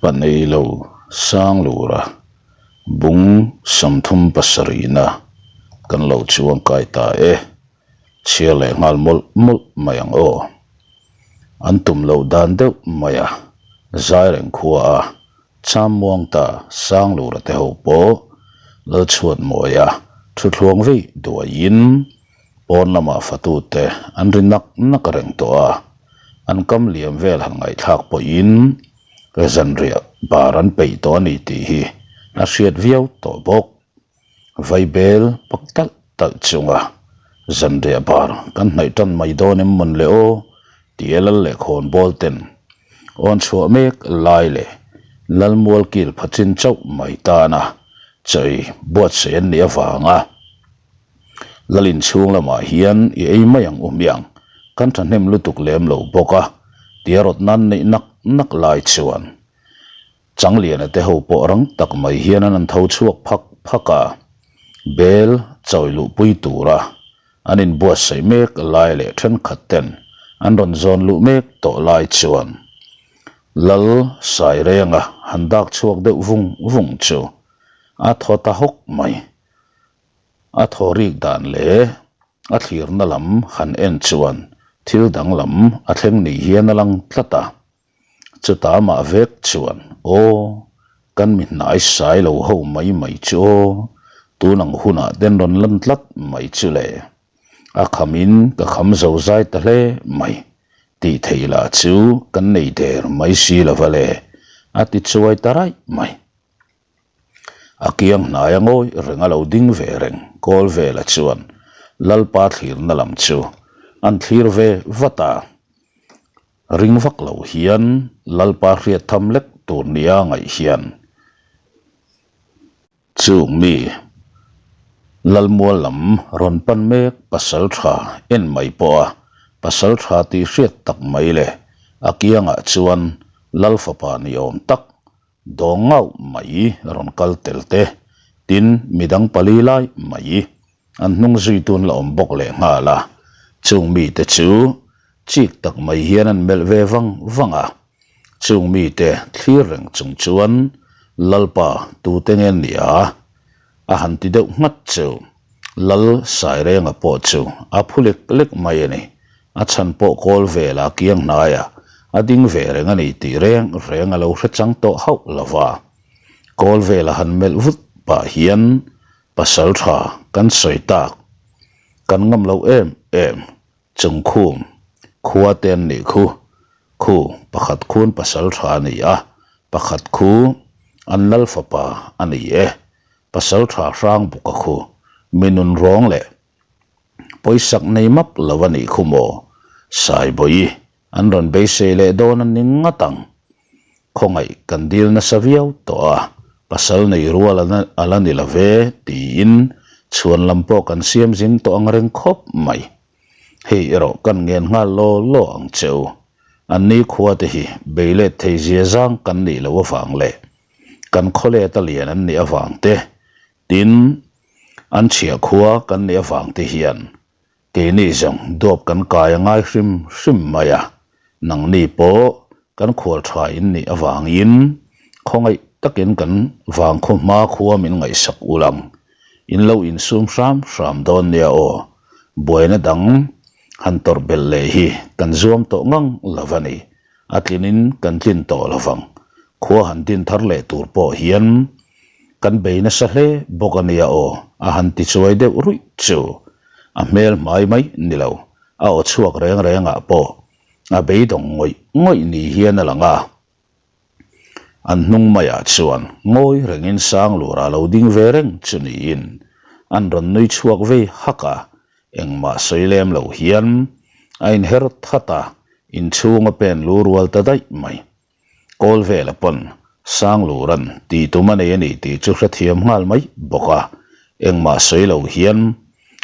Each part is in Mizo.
Paneilo Sanglura bung 37na kan lo chuangkai ta e. Chhiar leh nghal mawlh mawlh mai ang aw. An tum loh dan deuh mai a, Zaireng khua a Chammuang ta Sanglura te ho pawh Lalchhuatmawia thuthluang vei duaiin Pawn lamah fatute an ri nak nak reng tawh a, an kam liam vel han ngaihthlak pawhin zanriah bar an peih tawh a ni tih hi a hriat viau tawh bawk. Vaibel pak talh talh chunga zanriah bar kan hnaih tan mai dawn em mawn le aw tia lal leh khawnbawl ten awn chhuah mek lai leh Lalmual kil phachin chauh mai tana chawi buatsaih an nih avanga Lal inchhung lamah hian i ei mai ang u hmiang, kan thahnem lutuk lem lo bawk a, tia rawt nan neih nak nak lai chuan Changliana te ho pawh rang tak mai hian an an tho chhuak phak phak a, bel chawi luhpui tura an inbuatsaih mek lai leh thenkhat ten an rawn zawn luh mek tawh lai chuan Lal Sairenga han dak chhuak deuh vung vung chu a thaw ta hawk mai. A thaw rik dan leh a thlirna lam han en chuan thil danglam a thleng ni hian a lang tlat a. Chuta amah vek chuan, Aw, kan mi hnai sai lo ho mai mai chu aw, tun ang hunah ten rawn lan tlat mai chu le. A khamin ka kham zo zai ta hle mai. Tih theih lah chu kan nei der mai si lo va le, a ti chuai ta raih mai. A kiang hnai a ngawi reng a lo ding ve reng kawl vela chuan Lalpa thlirna lam chu an thlir ve vat a. Ring vak lo hian Lalpa hriat tham lek tur nia ngaih hian chung mi Lalmual lam rawn pan mek pasal tha en mai pawh a pasal tha tih hriat tak mai le a kiangah chuan Lal fapa ni awm tak Dawng ngauh mai rawn kal tel te, tin midang pali lai mai an hnung zui tun la awm bawk leh nghal a, chung mite chu chik tak mai hian an melh ve vang vang a, chung mite thlir reng chung chuan Lalpa tute nge nia a han ti deuh nghat chu Lal Sairenga pawh chu a phu lek lek mai a ni. A chhan pawh kawl vel a kiang hnai a, a ding ve reng a ni tih reng reng a lo hre chang tawh hauh lo va. Kawl vel a han melh vut pah hian pasal tha kan sawi tak, kan ngam lo em em, Chungkhum khua te an nih khu, khu pakhat khun pasal tha a ni a, pakhat khu an lal fapa a ni e, pasal tha hrang buk a khu, mi nun rawng leh Pawisak nei map lo a nih khu maw? Saibawi, an rawn beisei leh dawn a ni ngat ang. Khawngaih kan dil nasa viau tawh a, pasal nei rual a la ni lo ve tiin chhuan lam pawh kan siam zing tawh ang reng khawp mai. Hei erawh kan ngen nghal law law ang che u. Anni khua te hi bei let thei zia zang kan nih loh avang leh kan khawlet a lian an nih avang te Tin, an chhiah khua kan nih avang te hian keini zawng dawp kan kai a ngai hrim hrim mai a, nangni pawh kan khual tha in nih avangin khawngaih takin kan vangkhaw hma khua min ngaihsak ul ang, in lo insum hram hram dawn nia aw, buaina dang han tawrh belh leh hi kan zuam tawh ngang lo a ni, a tlinin kan tlin tawh lo vang, khua han din thar leh tur pawh hian Kan bei nasa hle bawk a nia aw, a han ti chuai deuh ruih chu. A hmel hmai mai ni lo, a aw chhuak reng rengah pawh a beidawng ngawih ngawih ni hian a lang a. An hnung maiah chuan ngawi rengin Sanglura lo ding ve reng chu niin an rawn nui chhuak vei hak a, engmah sawi lem lo hian a inher that a, inchhung a pen lu rual ta daih mai. Kawl vela pawn Sangluran tih tum a nei a ni tih chu hrethiam nghal mai bawk a, engmah sawi lo hian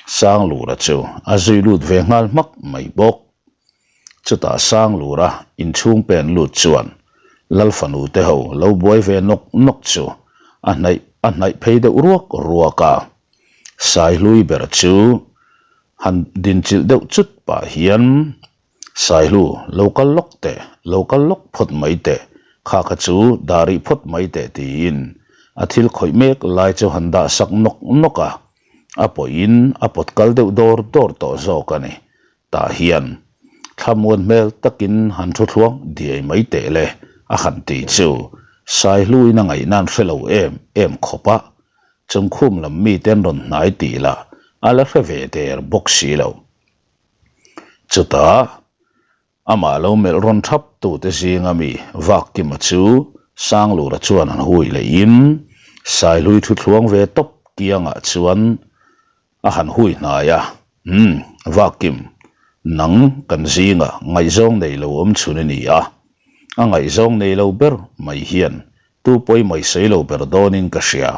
Sanglura chu a zui lut ve nghal hmak mai bawk. Chutah Sanglura inchhung pen lut chuan Lalfanu te ho lo buai ve nawk nawk chu a hnaih a hnaih phei deuh ruak ruak a, Saihlui ber chu han dinchilh deuh chut pah hian Saihlu, lo kal lawk teh, lo kal lawk phawt mai teh. Kha kha chu dah rih phawt mai teh tiin a thil khawih mek lai chu han dah sak nawk nawk a, a pawhin a pawt kal deuh dawr dawr tawh zawk a ni. Tah hian thlamuan hmel takin han thu thluang diai mai teh le a han ti chu Saihluin a ngaihna an hre lo em em khawp a, chungkhum lam mite an rawn hnai tih lah a la hre ve der bawk si lo. Chutah Amah lo melh rawn thap tute zinga mi Vakkima chu Sanglura chuan an hui lehin Saihlui thu thluang ve tawp kiangah chuan a han hui hnai a, Umm, Vakkim, nang kan zinga ngaihzawng nei lo awm chhun i ni a, a ngaihzawng nei lo ber mai hian Tu pawi mai sawi lo ber dawnin ka hria.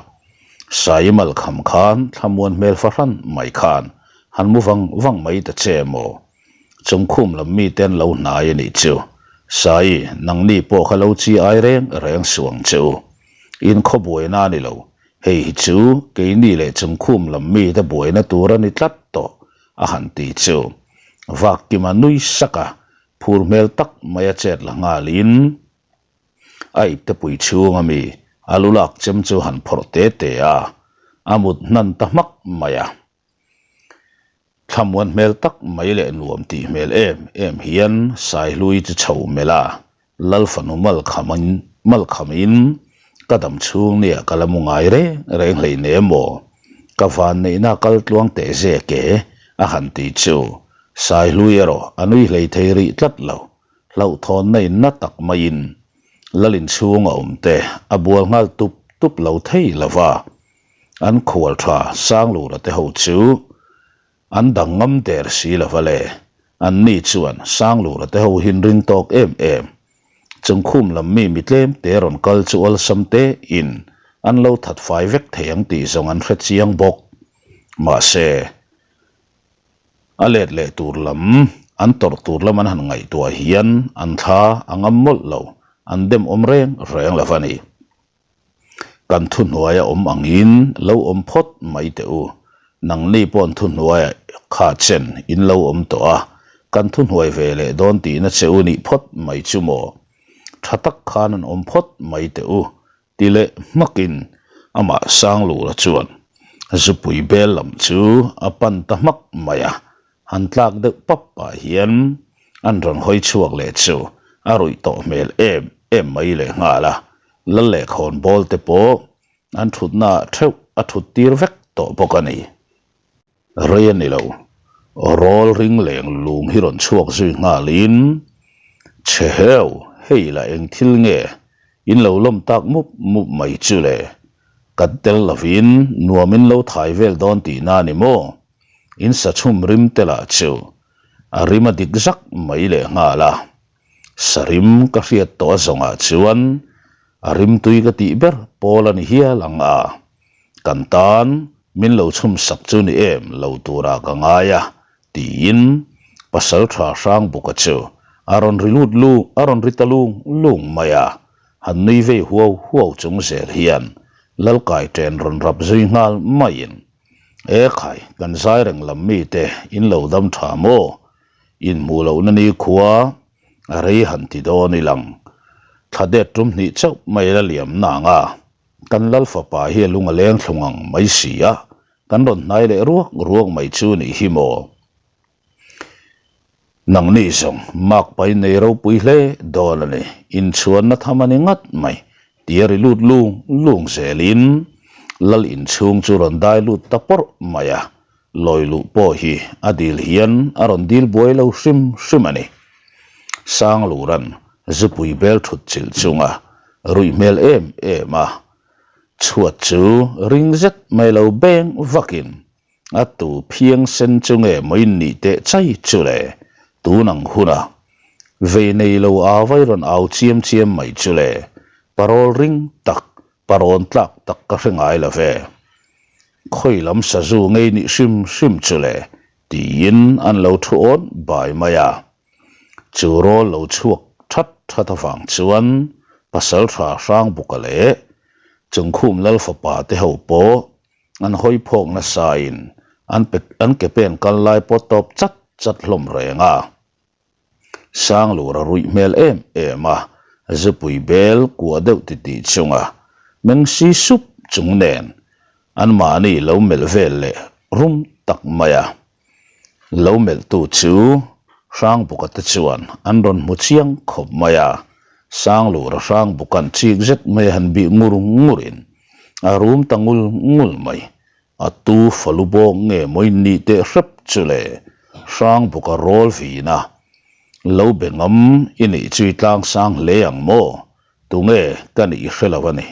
Sai malkham khan thlamuan hmel fahran mai khan han mu vang vang mai ta che maw? Chungkhum lam mite an lo hnai a nih chu. Sai, nangni pawh kha lo chi ai reng reng suh ang che u. In khaw buaina a ni lo. Hei hi chu keini leh chungkhum lam mite buaina tur a ni tlat tawh a han ti chu. Vakkima nui sak a, phur hmel tak mai a chet la nghalin. A iptepui chhung ami a lu lak chem chu han phawrh te te a, a mut hnan ta hmak mai a. Thlamuan hmel tak mai leh nuam tih hmel em em hian Saihlui chu chho melh a, Lal fanu malkhamin malkhamin ka dam chhung nia ka la mu ngai reng reng hleinem maw? Ka van neihna kal tluang teh zek e a han ti chu Saihlui erawh a nui hlei thei rih tlat lo. Hlauhthawnna in na tak maiin Lal inchhung a awm te a bual nghal tup tup lo thei lo va, an khual tha Sanglura te ho chu an dang ngam der si lo va le. Anni chuan Sanglura te ho hin ring tawk em em chungkhum lam mi mi tlem te rawn kal chu awlsam te in an lo that fai vek thei ang tih zawng an hre chiang bawk. Mahse. A let leh tur lam, an tawrh tur lam an han ngaihtuah hian an thla a ngam mawlh lo, an dem awm reng reng lo va ni. Kan thuhnuaia awm angin lo awm phawt mai teh u, nangni paw'n thuhnuaia kha chen in lo awm tawh a, kan thuhnuai ve leh dawn tihna che u nih phawt mai chu maw? Tha tak khan an awm phawt mai teh u, Ti leh hmakin amah Sanglura chuan zupui bel lam chu a pan ta hmak mai a, han tlak deuh pap pah hian an rawn hawi chhuak leh chu a ruih tawh hmel em em mai leh nghal a, lal leh khawnbawl te pawh an thutna ah theuh a thut tir vek tawh bawk a ni. Rei a ni lo. Rawl ring leng lung hi rawn chhuak zui nghalin, Chhe heu, hei lah eng thil nge in lo lawm tak mup mup mai chu le? Kan tel lovin nuam in lo thai vel dawn tihna a ni maw? In sa chhum rim te lah chu a rim a dik zak mai leh nghal a. Sa rim ka hriat tawh a zawngah chuan a rimtui ka tih ber pawl a ni hial ang a. Kan tan min lo chhum sak chu ni em lo turah ka ngai a, tiin Pasaltha Hrangbuka chu a rawn ri lut lung a rawn ri ta lung lung mai a, han nui vei huau huau chung zel hian Lalkai ṭen rawn rap zui nghal maiin, E khai, kan zai reng lam mite in lo dam ṭha maw? Inhmuh lohna ni khua a rei han ti dawn i lang. Thla det tum hnih chauh mai la liam na ang a. Kan lal fapa hi a lung a leng thlung ang mai si a, kan rawn hnai leh ruak ruak mai chu nih hi maw? Nangni zawng mak pai nei ropui hle dawn a ni, inchhuanna tham a ni ngat mai, tia ri lut lung lung zelin lal inchhung chu rawn dai lut ta pawrh mai a, Lawi luh pawh hi a dil hian a rawn dil buai lo hrim hrim a ni. Sangluran zupui bel thut chilh chunga ruih hmel em em a, chhuat chu ring zet mai lo beng vakin a tu phiang sen chu nge maw in nih teh chai chu le, tun ang huna vei nei lo avai rawn au chiam chiam mai chu le, parawl ring tak Parawn tlak tak ka hre ngai lo ve. Khawi lam sazu ngei nih hrim hrim chu le, tiin an lo thu awn bai mai a. Chu rawl lo chhuak that that avang chuan Pasaltha Hrangbuka leh Chungkhum Lal fapa te ho pawh an hawi phawk nasain an pe an ke pen kal lai pawh tawp chat chat hlawm reng a. Sanglura ruih hmel em em a. Zupui bel kuah deuh titih chunga meng si sup chung nen anmahni lo melh vel leh rum tak mai a. Lo melhtu chu Hrangbuka te chuan an rawn hmu chiang khawp mai a, Sanglura Hrangbuka'n chik zet mai a han bih ngur ngurin a rum ta ngul ngul mai. A tu falu bawk nge maw in nih teh hrep chu le? Hrangbuka rawl vin a, Lo be ngam i nih chu i tlangsang hle ang maw? Tunge ka nih i hre lo a ni.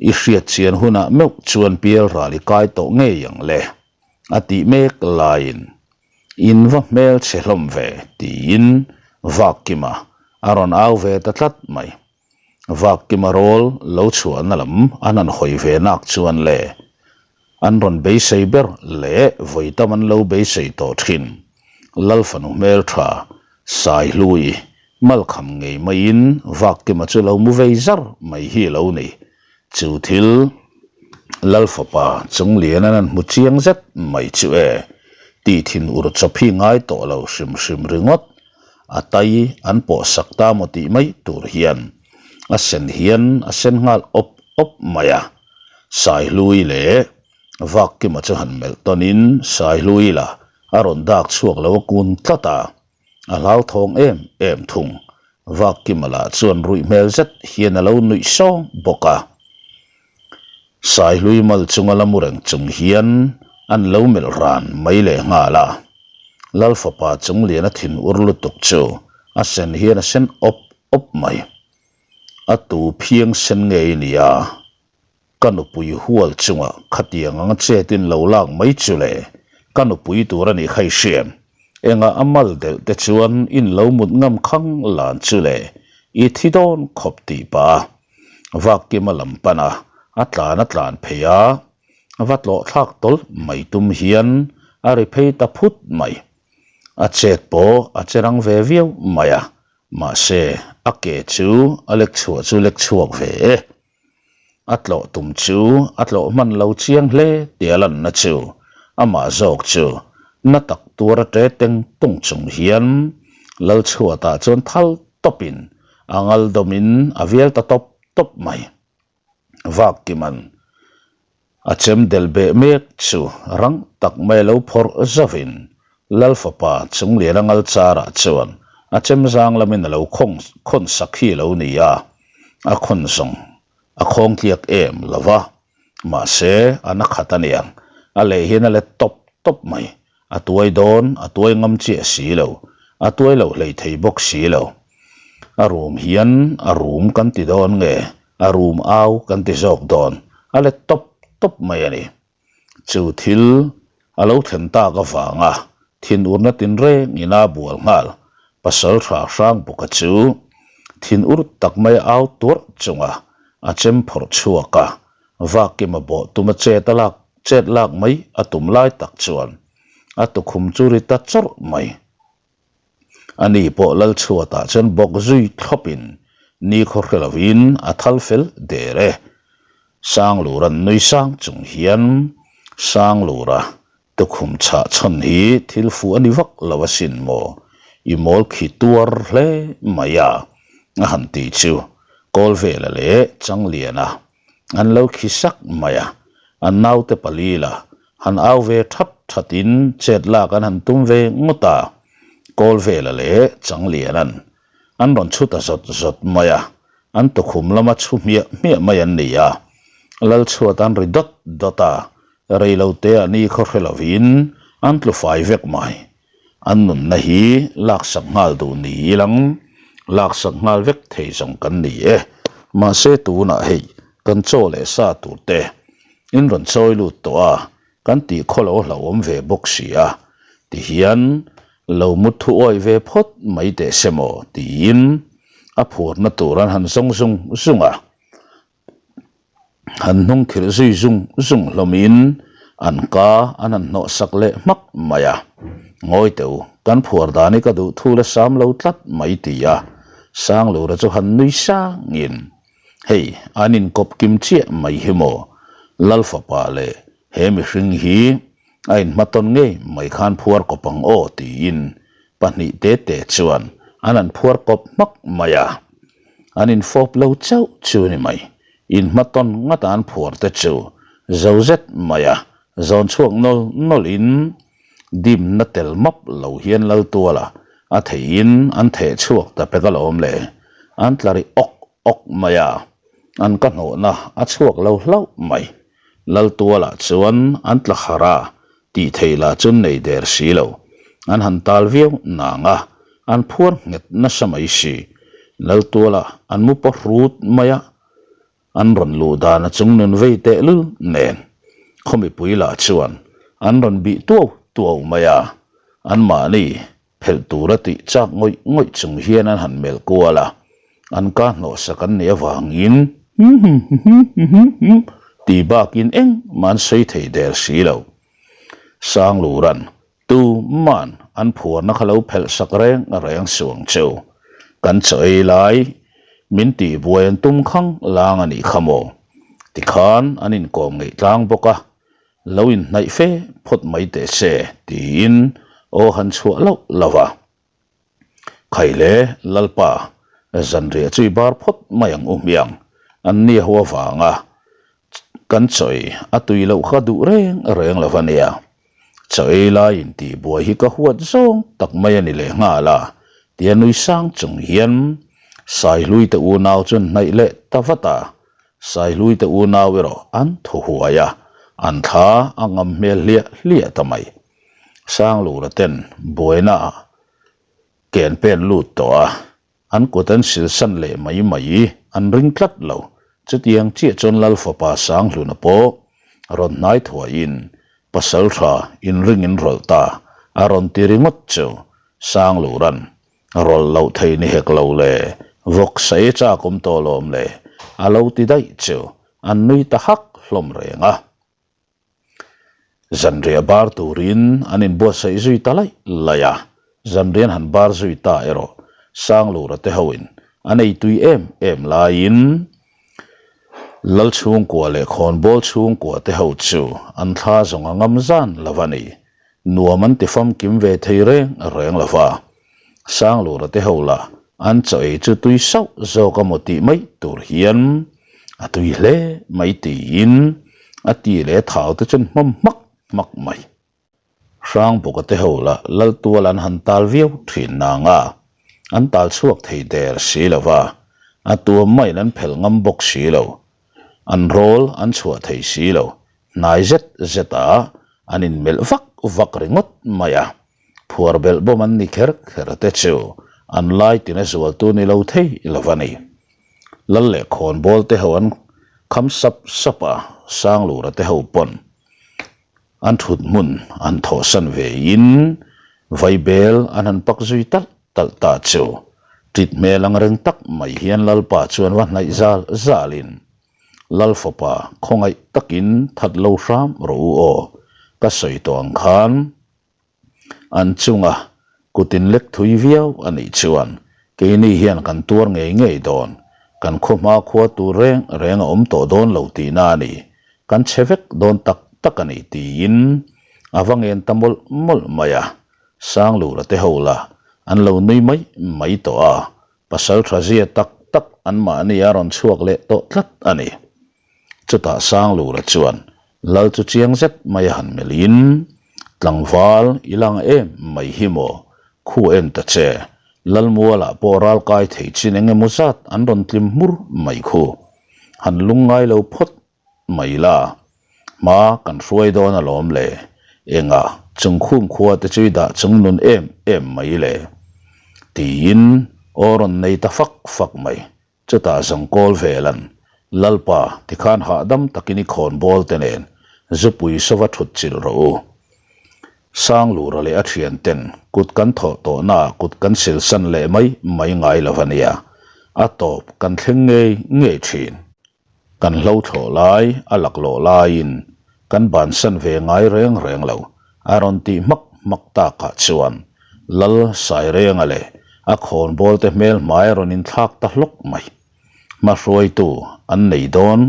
I hriat chian hunah meuh chuan pial ral i kai tawh ngei ang le, a tih mek laiin, In va hmel chhe hlawm ve, tiin Vakkima a rawn au ve ta tlat mai. Vakkima rawl lo chhuahna lam an han hawi ve nak chuan le, an rawn beisei ber leh vawi tam an lo beisei tawh thin. Lal fanu hmeltha Saihlui Malkham ngei maiin Vakkima chu lo mu vei zar mai hi a lo ni. Chu thil Lal fapa Chunglian an han hmu chiang zet mai chu e, tih thin ur chawp hi ngai tawh lo hrim hrim ringawt. A tai an pawh sak ta maw tih mai tur hian a sen hian a sen nghal awp awp mai a. Saihlui leh Vakkima chu han melh tawnin Saihlui la a rawn dak chhuak lo a kun tlat a. A hlauthawng em em thung. Vakkima lah chuan ruih hmel zet hian a lo nuih sawng bawk a. Saihlui mal chunga la mu reng chung hian an lo melh ran mai leh nghal a. Lal fapa chung lian a thin ur lutuk chu a sen hian a sen awp awp mai. A tu phiang sen ngei nia. Ka nupui hual chungah khatiang anga chetin lo lak mai chu le, ka nupui tur a nih kha i hriam. Engah a mal delh te chuan in lo mut ngam khang lan chu le, i thi dawn khawp tih pah a. Vakkima lam pan a, a tlan a tlan phei a, va tlawh thlak tawlh mai tum hian a ri phei ta phut mai. A chet pawh a che rang ve viau mai a, mahse a ke chu a lek chhuah chu lek chhuak ve e. A tlawh tum chu a tlawh hman lo chiang hle tih a lanna chu amah zawk chu na tak tuar a ṭe teng tung chung hian Lalchhuatah chuan thal tawpin a ngal dawmin a vial ta tawp tawp mai. Vakkiman A chem del beh mek chu rang tak mai lo phawrh zauhin Lal fapa Chungliana ngal charah chuan a chem zang lamin a lo khawng khawn sak hi a lo ni a, a khawn zawng a khawng tliak em lo va, mahse a na khat a niang, a leh hian a let tawp tawp mai, a tuai dawn a tuai ngam chiah si lo, a tuai lo hlei thei bawk si lo. A rum hian a rum kan ti dawn nge A rum au kan ti zawk dawn, a let tawp tawp mai a ni. Chu thil a lo thlen tak avanga thinurna tinreng ina bual nghal pasal tha hrang bawka chu thinur tak mai au tuarh chunga a chem phawrh chhuak a, Vakima bawh tuma chet a lak chet lak mai a tum lai tak chuan a tukhum chu ri ta chawrh mai. Ani pawh Lalchhuatah chuan bawk zui thlawpin nikhaw hre lovin a thal fel der e. Sanglura'n nui sang chung hian Sanglura tukhum chhah chhawn hi thil fuh a ni vak lo asin maw, i mawl khi tuar hle mai a, a han ti chu Kawlvela leh Changliana an lo khi sak mai a, an naute pali la Han au ve that thatin chet lak an han tum ve ngawt a, Kawlvela leh Changliana'n an rawn chhu ta zawt zawt mai a, an tukhum lama chhu hmiah hmiah mai an ni a, Lalchhuat an ri dawt dawt a, reiloteah ni khaw hre lovin an tlu fai vek mai. An nunna hi laksak nghal duh ni ilang, laksak nghal vek thei zawng kan ni e. Mahse tunah hei kan chaw leh sa tur te in rawn chawi lut tawh a, kan tih khaw lo hlauhawm ve bawk si a, tihian lo mut thu awih ve phawt mai teh se maw tiin a phurna tur an han zawng zung zung a. Han hnung khirh zui zung zung hlawmin an ka an han hnawh sak leh hmak mai a. Ngawi teh u, kan phuar dan hi ka duh thu la sam lo tlat mai ti a, Sanglura chu han nui sangin, Hei, an inkawp kim chiah mai hi maw? Lal fapa leh he mihring hi a inhmatawn ngei mai khan phuar kawp ang aw tiin pahnih te te chuan an han phuar kawp hmak mai a. An infawp lo chauh chu ni mai. Inhmatawn ngata an phuar te chu zo zet mai a, zawn chhuak nawl nawl in dimna tel map lo hian Laltuala a theihin an theh chhuak ta pek alawm le. An tla ri awk awk mai a, an ka hnawhna a chhuak lo hlauh mai. Laltuala chuan an tla kharh a, tih theih lah chu nei der si lo. An han tal viau nang a, an phuar nghet nasa mai si. Laltuala an mu paw hrut mai a, an rawn luh dan a chung nun vei tehlul nen. Khaw mipui lah chuan an rawn bih tuau tuau mai a, anmahni Phelh tura tih chak ngawih ngawih chung hian an han melh kual a, an ka hnawhsak an nih avangin hum-hum-hum-hum-hum tih bakin engmah an sawi thei der si lo. Sangluran tuman an phuarna kha lo phelh sak reng reng suang chu kan chaw ei lai min tihbuai an tum khang lang a nih kha maw? Tikhan an inkawm ngeih tlang bawk a, Lo inhnaih fe phawt mai teh se, tiin aw han chhuah loh lo va. Khaile, Lalpa, zanriah chu i bar phawt mai ang u hmiang, an ni ho avanga kan chaw ei a tui loh kha duh reng reng lo va nia. Chaw ei lai intihbuai hi ka huat zawng tak mai a ni leh nghal a, tia nui sang chung hian Saihlui te unau chu an hnaih leh ta vat a, Saihlui te unau erawh an thaw huai a, an thla a ngam hmel hliah hliah ta mai. Sanglura ten buaina ah ke an pen lut tawh a, an kut an silsan leh mai mai an ring tlat lo. Chutiang chiah chuan Lal fapa Sanghluna pawh rawn hnai thuaiin pasal tha inring in rawlh ta a rawn ti ringawt chu Sangluran Rawlh loh thei ni hek lo le, vawk saei chak awm tawh lawm le, a lo ti daih chu an nui ta hak hlawm reng a. Zanriah bar turin an inbuatsaih zui ta laih laih a, zanrian han bar zui ta erawh Sanglura te hoin an ei tui em em laiin Lal chhungkua leh khawnbawl chhungkua te ho chu an thla zawng a ngam zan lo a ni. Nuam an ti famkim ve thei reng reng lo va. Sanglura te ho lah an chaw ei chu tui sauh zawk a maw tih mai tur hian a tui hle mai tiin a ti leh thau te chuan hmawm hmak hmak mai. Hrangbuka te ho lah Laltual an han tal viau thin nang a, an tal chhuak thei der si lo va, a tuam maiin an phelh ngam bawk si lo, an rawl an chhuah thei si lo, hnai zet zet a an inmelh vak vak ringawt mai a, phuar belh bawm an ni kher kher te chu an lai tina zualtu ni lo thei lo va ni. Lal leh khawnbawl te ho an kham sap sap a, Sanglura te ho pawn An thut hmun an thawhsan ve in vaibel an han pak zui talh talh ta chu. Tit hmel ang reng tak mai hian Lalpa chuan va hnaih zal zal in, Lal fapa khawngaih takin that lo hram rawh u aw, ka sawi tawh ang khan. An chunga kut in lek thui viau a nih chuan keini hian kan tuar ngei ngei dawn, kan khaw hma khua tur reng reng a awm tawh dawn lo tihna a ni, kan chhe vek dawn tak tak a ni tiin a va ngen ta mawlh mawlh mai a, Sanglura te ho lah an lo nui mai mai tawh a, pasal tha zia tak tak anmahni a rawn chhuak leh tawh tlat a ni. Chutah Sanglura chuan Lal chu chiang zet mai a han melhin, Tlangval i lang em mai hi maw? Khu en ta che, Lalmualah pawh ral kai thei chin eng emaw zat an rawn tlim hmur mai khu. Han lung ngai lo phawt mai la, hma kan hruai dawn alawm le, engah chungkhum khua te chu i dah chung nun em em mai le? Tiin aw rawn nei ta fak fak mai. Chutah Zangkawl velan, Lalpa, tikhan hahdam takin i khawnbawl te nen zupui sova thut chilh rawh u. Sanglura leh a thianten kut kan thawh tawhnaah kut kan silsan leh mai mai ngai lo a nia, a tawp kan thleng ngei ngei thin. Kan hlo thlawh lai, a laklawh laiin kan bansan ve ngai reng reng lo, a rawn tih hmak hmak takah chuan Lal Sairenga leh a khawnbawl te hmel hmai a rawn inthlak ta hlawk mai. Hmahruaitu an nei dawn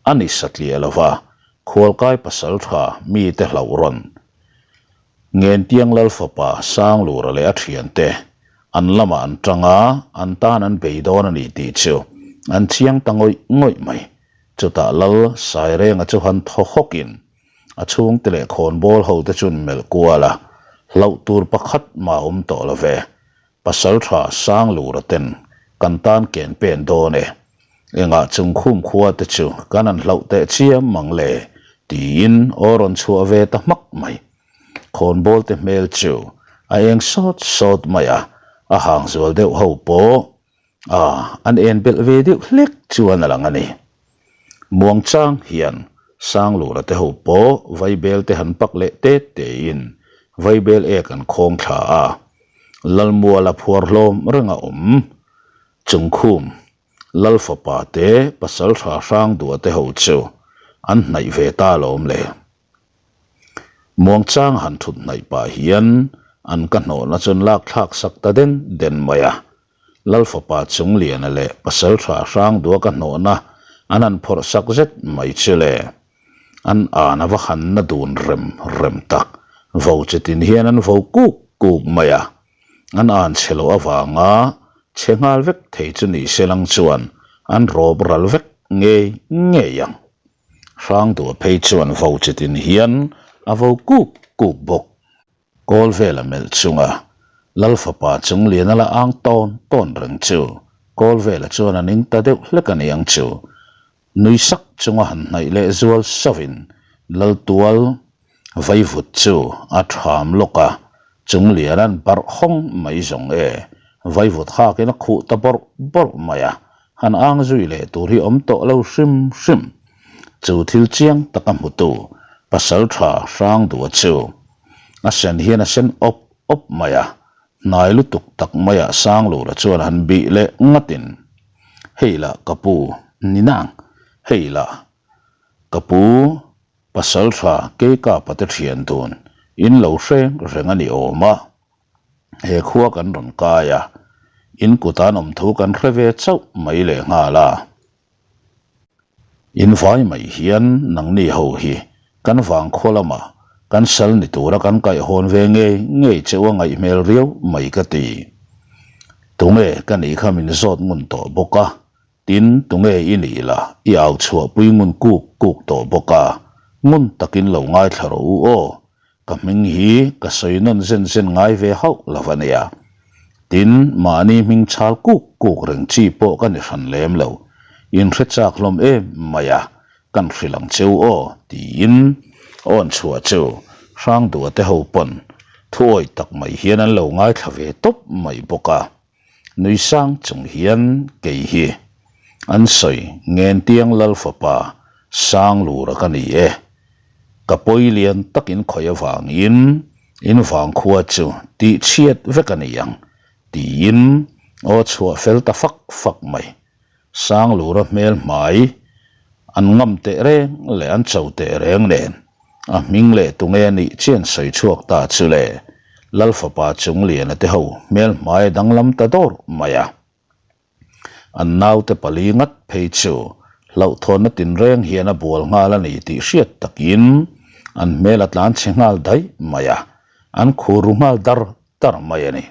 a ni satliah lo va, khualkai pasal tha mite hlauh rawn Ngentiang Lal fapa Sanglura leh a thiante an lamah an tang a, an tan an bei dawn a ni tih chu. An chiang ta ngawih ngawih mai. Chutah Lal Sairenga chu han thaw hawkin a chhungte leh khawnbawl ho te chuan melh kual a, hlauh tur pakhat mah awm tawh lo ve. Pasaltha Sanglura ten kan tan ken pen dawn e. Engah chung khum khua te chu kan han hlauh teh chiam mang le tiin aw rawn chhuah ve ta hmak mai. Khawnbawl te hmel chu a eng sawt sawt mai a, a hang zual deuh ho pawh a an en belh ve deuh hlek chuan a lang a ni. Muangchang hian Sanglura te ho pawh Vaibel te han pak leh tet tein Vaibel ek an khawng thla a, Lalmuala phuar hlawm reng a awm. Chungkhum Lal fapa te pasal hra hrang duah te ho chu an hnaih ve ta alawm le. Muangchang han thut hnaih pah hian an ka hnawhna chuan lak thlak sak ta den den mai a. Lal fapa Chungliana leh pasal tha hrang duah ka hnawhna an han phawrh sak zet mai chu le. An an a va hanna dun rem rem tak. Vo chitin hian an vo kuk kuk mai a. An an chhe loh avanga chhe nghal vek thei chu ni se lang chuan an rawp ral vek ngei ngei ang. Hrangdua phei chuan vo chitin hian a vo kuk kuk bawk. Kawl vela melh chunga Lal fapa chung lian a la ang tawn tawn reng chu kawl vela chuan a ning ta deuh hlek a niang chu. Nui sak chunga han hnaih leh zual sauhin Lal tual Vaivut chu a ṭham lawk a, Chunglian an barh hawng mai zawng e. Vaivut hakin a khuh ta bawrh bawrh mai a, han ang zui leh tur hi awm tawh lo hrim hrim. Chu thil chiang taka hmutu Pasalṭha Hrangdua chu a sen hian a sen awp awp mai a, hnai lutuk tak maiah Sanglura chuan han bih leh ngatin, Hei lah ka pu, ni nang, hei lah ka pu, Pasalṭha Keikapa te ṭhian dun in lo hreng reng a ni awm a, he khua kan rawn kai a, in kut an awm thu kan hre ve chauh mai leh nghal a. In vai mai hian nangni ho hi kan vangkhua lamah kan sal ni tura kan kaihhawn ve ngei ngei cheu a ngaih hmel riau mai ka ti. Tunge ka nih kha min zawt ngun tawh bawk a, Tin, tunge i nih la, i au chhuahpui ngun kuk kuk tawh bawk a, ngun takin lo ngaithla rawh u aw, ka hming hi ka sawi nawn zen zen ngai ve hauh lo a nia. Tin, mahni hming chhal kuk kuk reng chi pawh ka ni hran lem lo, in hre chak hlawm em mai a, kan hrilh ang cheu aw, tiin awn chhuah chu Hrangdua te ho pawn thuawi tak mai hian an lo ngaithla ve tawp mai bawk a. Nui sang chung hian kei hi an sawi Ngentiang Lal fapa Sanglura ka ni e. Ka pawi lian takin khawi avangin in vangkhua chu tih chhiat vek a ni ang tiin aw chhuah fel ta fak fak mai. Sanglura hmel hmai an ngam teh reng leh an cho teh reng nen a hming leh tunge a nih chian sawi chhuak ta chu le Lal fapa Chungliana te ho hmel hmai a danglam ta dawr mai a. An naute pali ngat phei chu hlauhthawnna tinreng hian a bual nghal a ni tih hriat takin an hmel a tlan chhe nghal daih mai a, an khur ru nghal dar dar mai a ni.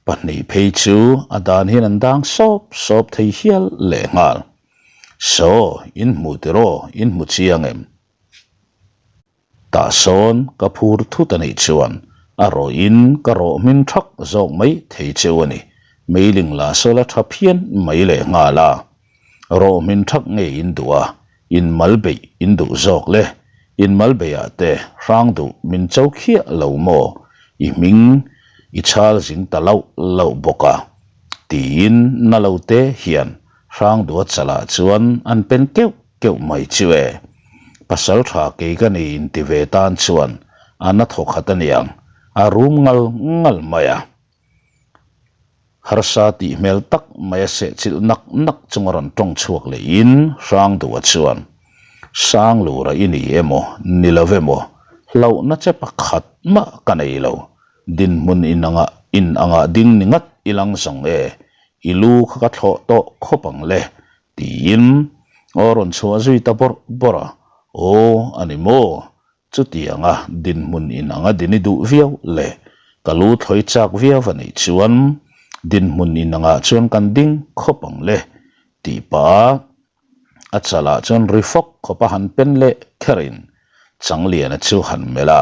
Pahnih phei chu a dan hian an dang sawp sawp thei hial leh nghal. Saw, in hmu tiraw, in hmu chiang em? Tah sawn ka phur thut a nih chuan a rawhin ka rawh hmin thak zawk mai thei cheu a ni. Meiling la sawl a tha phian mai leh nghal a. Rawh hmin thak nge in duh a, in mal beih in duh zawk le. In mal beihah te hrang duh min cho khiah lo maw? I hming i chhal zing ta loh loh bawk a. Tiin na lo te hian hrang duh a chalah chuan an pen keuh keuh mai chu e. Pasal tha kei ka ni inti ve tan chuan a na thawkhat aniang, a rum ngal ngal mai a. Harsa tih hmel tak mai a sehchilh nak nak chunga rawn tawng chhuak lehin Hrangdua chuan, Sanglura i ni emaw, ni lo emaw, hlauhna che pakhat mah ka nei lo, dinhmun inangah in angah ding ni ngat i lang zawng e, i lu kha ka thlawh tawh khawp ang le, tiin aw rawn chhuah zui ta bawrh bawrh a, Aw, a ni maw? Chutianga dinhmun in anga din i duh viau leh ka lu thlawi chak viau a nih chuan dinhmun in angah chuan kan ding khawp ang le. Tih pah a chalah chuan ri fawk khawp a han pen leh kherin Changliana chu han melh a,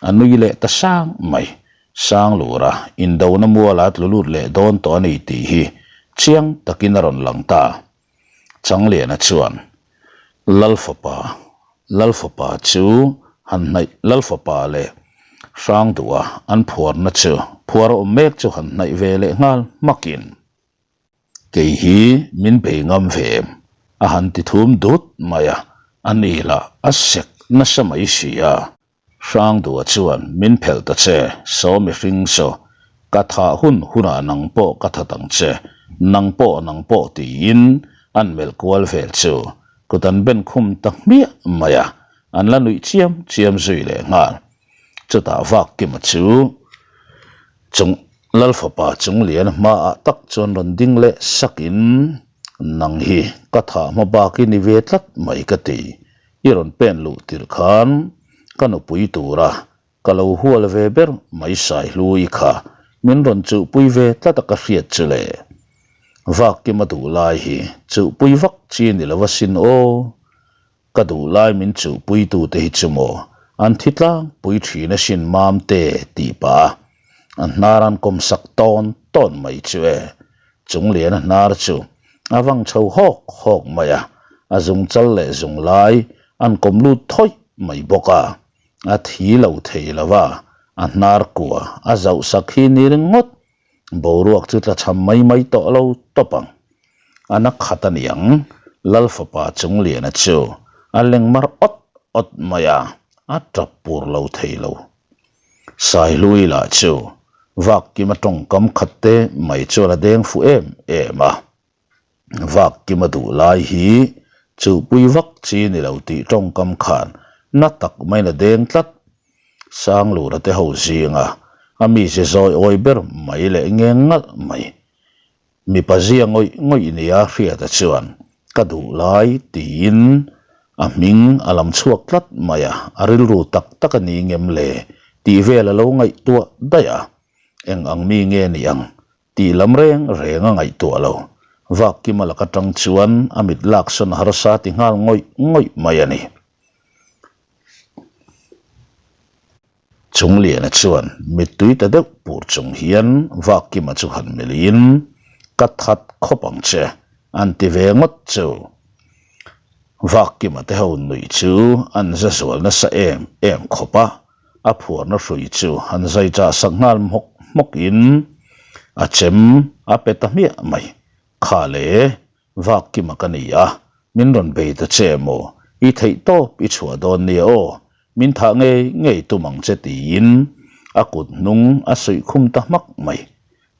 a nui leh ta sang mai. Sanglura indona muala tlu lut leh dawn tawh a ni tih hi chiang takin a rawn lang ta. Changliana chuan Lalfapa, Lalfapa chu han hnaih Lalfapa leh Hrangduha an phuarna chu phuar a awm mek chu han hnaih ve leh nghal hmakin. Kei hi min bei ngam ve em? A han ti thum dut mai a, a ni lah a sek nasa mai si a. Hrangdua chuan min phelh ta che, saw mihring saw, ka thah hun hunah nang pawh ka that ang che, nang pawh nang pawh tiin an melh kual vel chu kut an ben khum ta hmiah mai a, an la nuih chiam chiam zui leh nghal. Chutah Vakkima chu chung Lalfapa Chungliana hmaah tak chuan rawn ding leh sakin, Nang hi ka thah hma bak i ni ve tlat mai ka ti. I rawn pen luh tirh khan ka nupui tura ka lo hual ve ber mai Saihlui kha min rawn chuhpui ve tlat a ka hriat chu le. Vakkima duh lai hi chuhpui vak chi ni lo asin aw. Ka duh lai min chuhpuitute hi chu maw an thi tlangpui thin asin Mamte tih pah a, a hnar an kawm sak tawn tawn mai chu e. Chungliana hnar chu a vang chho hawk hawk mai a, a zung chal leh zung lai an kawm lut thawih mai bawk a, a thi lo thei lo a, a hnar kua a zauh sak hi ni ringawt Boruak chu tlachham mai mai tawh lo tawp ang. A na khat a niang, Lalfapa Chungliana chu a leng mar awt awt mai a, a tap pur lo thei lo. Saihlui lah chu Vakkima tawngkam khat te mai chuan a deng fuh em em a. Vak kima duh lai hi chuhpui vak chi ni lo tih tawngkam khan na tak maiin a deng tlat. Sanglura te ho zinga a mize zawi awi ber mai leh ngeng ngalh mai. Mipa zia ngawih ngawih nia hriata chuan ka duh lai tiin a hming a lam chhuak tlat mai a, a rilru tak tak a ni ngem le tih vel a lo ngaihtuah daih a, eng ang mi nge ni ang Tih lam reng reng a ngaihtuah lo. Vakkima lak atang chuan a mit laksawn harsa ti nghal ngawih ngawih mai a ni. Chungliana chuan mittui ta deuh pur chung hian Vakkima chu han melhin, Ka that khawp ang che, an ti ve ngawt chu. Vakkima te ho nuih chu an za zual nasa em em khawp a. A phuarna hrui chu han zai chah sak nghal hmawk hmawk in a chem a pe ta hmiah mai. Kha le, vak kima ka ni a, min rawn bei ta che maw, i theih tawp i chhuah dawn nia aw, min thah ngei ngei tum ang che tiin a kut hnung a suih khum ta hmak mai.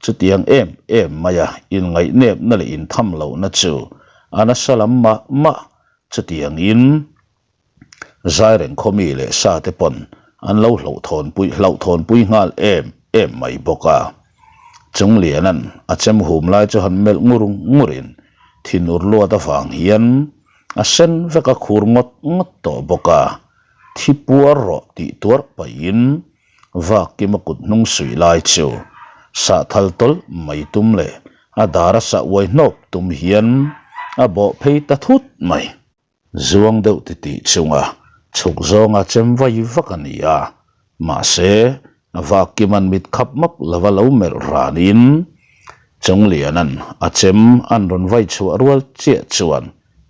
Chutiang em em maia inngaihnepna leh intham lohna chu a nasa lam mah mah, chutiangin Zaireng khawmi leh sa te pawn an lo hlauhthawnpui hlauhthawnpui nghal em em mai bawk a. Chungliana'n a chem hum lai chu han melh ngur ngurin thinur luat avang hian a sen vek a khur ngawt ngawt tawh bawk a, thi puar rawh tih tuarh pahin Vakkima kut hnung suih lai chu sahthal tawlh mai tum leh a dar a sah uai hnawp tum hian a bawh phei ta thut mai. Zuang deuh titih chunga chhuk zawnga chem vai vak a ni a, mahse Vakiman mit khap map lova lo melh ranin Chungliana'n a chem an rawn vai chhuah rual chiah chuan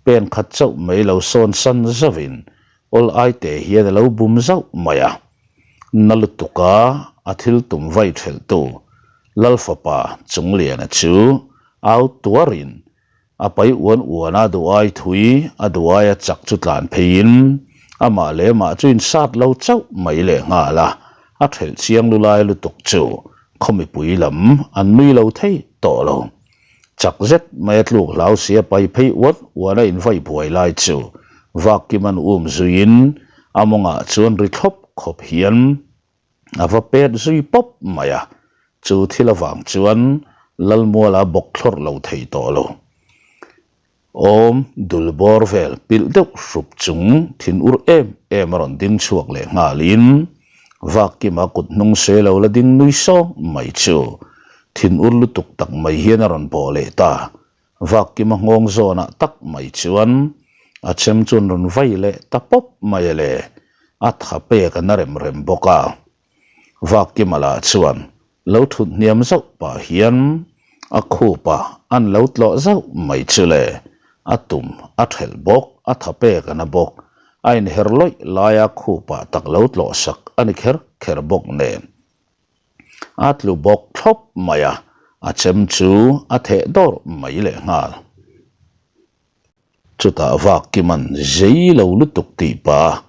pen khat chauh mai lo sawn san zauhin awl aite hian a lo bum zauh mai a. Na lutuka a thil tum vai thelhtu Lalfapa Chungliana chu au tuarin A pai uan uan a duai thui, a duai a chak chu tlan pheiin amah leh amah chu insat lo chauh mai leh nghal a, a thelh chiang lu lai lutuk chu khaw mipui lam an nui lo thei tawh lo. Chak zet mai a tluk hlau si a pai phei uan uan a invai buai lai chu Vakkiman um zuiin a mawngah chuan ri thlawp khawp hian A va pet zui pawp mai a, chu thil avang chuan Lalmuala bawk thlawrh lo thei tawh lo. Awm dul bawr vel pilh deuh hrup chung thin ur em em a rawn ding chhuak leh nghalin Vakkima kut hnung se lo la ding nui sawng mai chu thin ur lutuk tak mai hian a rawn bawh leh ta. Vakkima nghawng zawnah tak mai chuan a chem chuan rawn vai leh ta pawp mai a le, a tha pek a na rem rem bawk a. Vakkima lah chuan lo thut hniam zauh pah hian a khupa an lo tlawh zauh mai chu le, a tum a thelh bawk, a tha pek a na bawk, a inher lawih laia khupa tak lo tlawh sak a ni kher kher bawk nen. A tlu bawk thlawp mai a, a chem chu a theh dawrh mai lehnghal. Chutah vak Kiman zei lo lutuk tih pah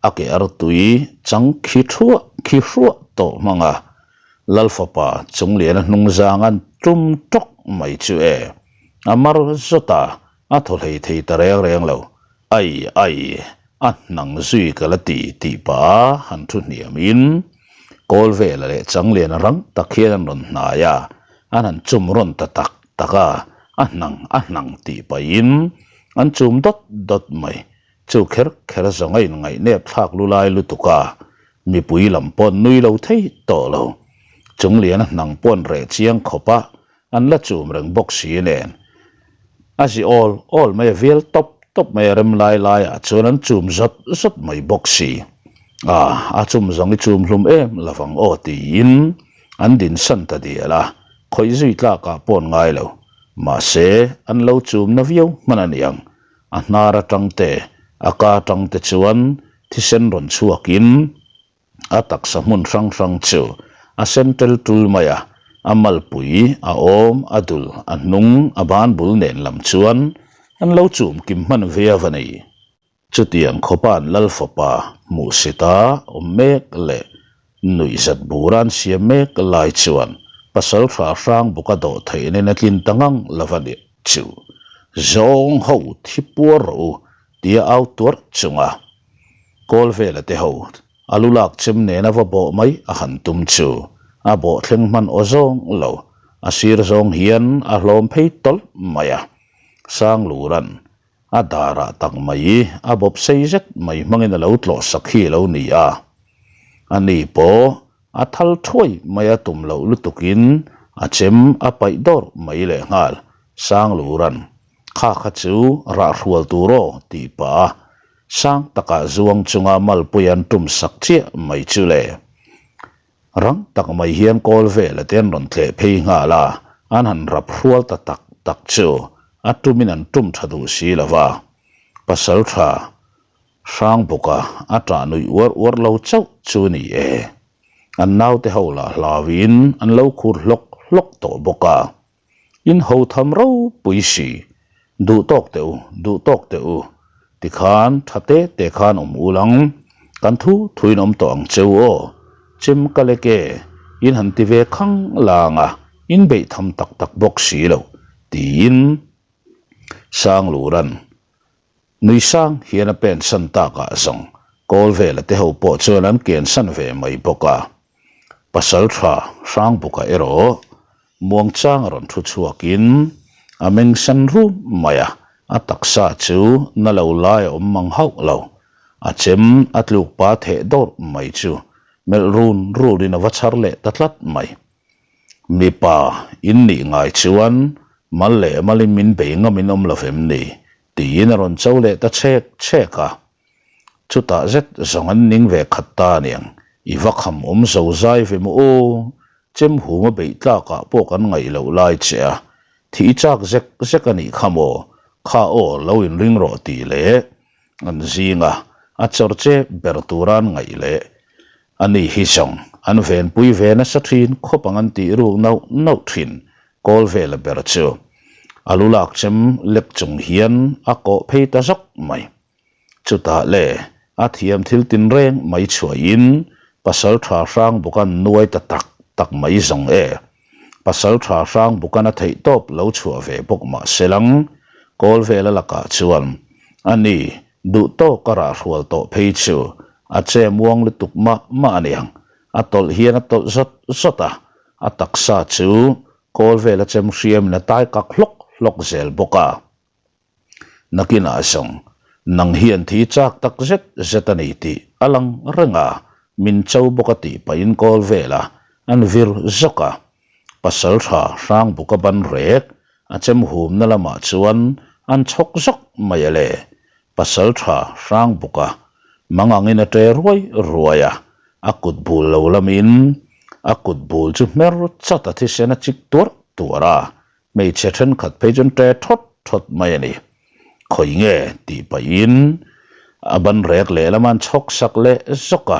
a ke artui chang khi thuah khi hruah tawh hmang a, Lalfapa Chungliana hnung zang an tum tawk mai chu e. A mar zawt a, a thaw hlei thei ta reng reng lo. Ai ai, a hnang zui ka la ti tih pah a han thu hniam in Kawlvela leh Changliana rang tak hian an rawn hnai a, an han chum rawn ta tak tak a, a hnang a hnang tih pahin an chum dawt dawt mai. Chu kher kher zawng a inngaih nep thlak lu lai lutuk a, mipui lam paw'n nui lo thei tawh lo. Chungliana hnang paw'n reh chiang khawp a, an la chum reng bawk si nen. A zi awl awl mai a vial tawp tawp mai a rem lai laiah chuan an chum zawt zawt mai bawk si. A, a chum zawng i chum hlum em lovang aw tiin an din san ta dial a, khawih zui tlakah paw'n ngai lo. Mahse, an lo chum na viau hman a niang. A hnar atang te, a ka atang te chuan thisen rawn chhuakin A taksa hmun hrang hrang chu a sen tel tul mai a, a malpui, a awm, a dul, a hnung, a ban bul nen lam chuan an lo chum kim hman viau a ni. Chutiang khawpa'n Lal fapa hmuhsita awm mek leh nuihzat bura an siam mek lai chuan pasalṭha hrang buka dawh theihna in a tlin ta ngang lo va nih chu. Zawng ho thi puar rawh u tia au tuarh chunga Kawl vela te ho a lu lak chem nena va bawh mai a han tum chu a bawh thleng hman aw zawng lo, a sir zawng hian a hlawm phei tawlh mai a. Sangluran a darah tak mai a bawp sei zet mai hmangin a lo tlawh sak hi a lo ni a. A ni pawh a thal thuai mai a tum loh lutukin a chem a paih dawrh mai lehnghal. Sangluran Kha kha chu rah hrual tur aw tih pah a, sang takah zuang chunga malpui an tum sak chiah mai chu le. Rang tak mai hian kawl vela te an rawn tleh phei nghal a, an han rap hrual ta tak tak chu a tumin an tum tha duh si lo va. Pasal tha hrang bawka a tah nuih uar uar lo chauh chu ni e. An naute ho lah hlauin an lo khur hlawk hlawk tawh bawk a. In ho tham ropui si, duh tawk teh u, duh tawk teh u, tikhan tha te te khan awm ul ang, kan thu thuin awm tawh ang cheu aw, chem ka lek e, in han ti ve khang lang a, in beih tham tak tak bawk si lo, tiin Sangluran nui sang hian a pen san takah zawng kawl vela te ho pawh chuan an ken san ve mai bawk a. Pasal tha Hrangbuka erawh muangchang a rawn thu chhuakin a meng sen rum mai a, a taksa chu na lo lai a awm mang hauh lo. A chem a tluk pa theh dawrh mai chu melh run runin a va chhar leh ta tlat mai. Mipa in nih ngai chuan mal leh malin min bei ngam in awm lo vem ni? tiin a rawn cho leh ta chhek chhek a. Chutah zet zawng an ning ve khat ta aniang, i va kham awm zo zai ve maw aw, chem hum a beih tlakah pawh kan ngaih loh lai che a, thih i chak zek zek a nih kha maw, kha aw lo inring rawh tih leh an zinga a chawr che ber tura an ngaih leh a ni hi zawng an venpui ve nasa thin khawp ang an tih ruk nauh nauh thin kawl vela ber chu a lu lak chem lek chung hian a kawh phei ta zawk mai. Chutah le, a thiam thil tinreng mai chhuahin pasal tha hrang bukan nuai ta tak tak mai zawng e. Pasal tha hrang bukan a theih tawp lo chhuah ve bawk mah se lang, kawl vela lakah chuan a ni duh tawk a rah hrual tawh phei chu a che muang lutuk mah mah a niang. A tawlh hian a tawlh zawt zawt a, a taksa chu kawl vela chem hriamin a tai kak hlawk hlawk zel bawk a. Nakinah zawng, nang hian thi chak tak zet zet a ni tih a lang reng a, min cho bawk a tih pahin kawl vel a, an vir zawk a. Pasal tha hrang buka ban rek. A chem humna lamah chuan an chhawk zawk mai a le. Pasalṭha hrang bawk a, mangangin a ṭe ruai ruai a, a kut bul lo lamin a kut bul chu hmer chat a thisen a chik tuarh tuarh a, hmeichhe ṭhenkhat phei chuan ṭe ṭhawt ṭhawt mai a ni. Khawi nge tih pahin a ban rek lehlam an chhawk sak leh zawk a,